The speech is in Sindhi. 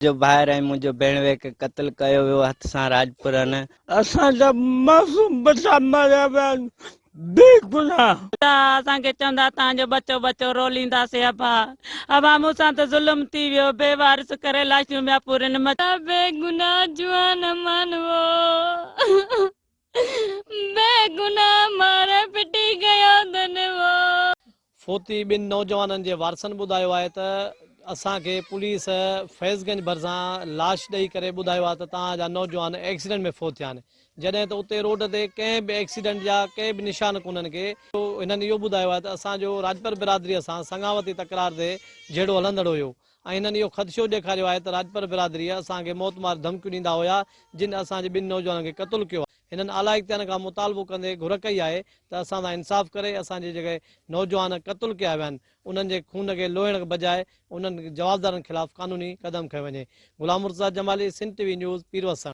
منهنجو ڀائر ۽ منهنجو ڀيڻوي کي قتل ڪيو ويو هٿ سان راڄپرن. اسان جا معصوم ٻچا ماريا ويا آهن بي گناهه. اسان کي چوندا توهان جو ٻچو ٻچو رولينداسين ابا ابا مون سان ته ظلم ٿي ويو بي وارث ڪري لاشون پيا پورين. بي گناهه جوان مانوو بي گناهه ماري ڦٽي ڪيو اٿن وو. فوتي ٻن نوجوانن جي وارثن ٻڌايو آهي ته اسان کي پوليس فيض گنج ڀرسان لاش ڏئي ڪري ٻڌايو آهي ته توهان جا نوجوان ايڪسيڊنٽ ۾ فوت ٿيا آهن جڏهن ته اتي روڊ تي ڪنهن به ايڪسيڊنٽ جا ڪي به نشان ڪونهن ڪي. هنن اهو ٻڌايو آهي ته اسان جو راڄپر برادري سان سڱاوتي تڪرار تي جهيڙو هلندڙ هيو ۽ هنن اهو خدشو ڏيکاريو آهي ته راڄپر برادريء اسان کي موتمار ڌمڪيون ڏيندا هيا، جن اسان جي ٻن نوجوانن کي قتل ڪيو آهي. هنن اعليٰ اختيارين کان مطالبو ڪندي گهر ڪئي آهي ته اسان سان انصاف ڪري اسان جي جيڪي نوجوان قتل ڪيا ويا آهن، انهن جي خون کي لوهڻ بجاء انهن جوابدارن خلاف قانوني قدم کنيو وڃي. Ghulam Murtaza Jamali, Sindh T V news, Pirwassan.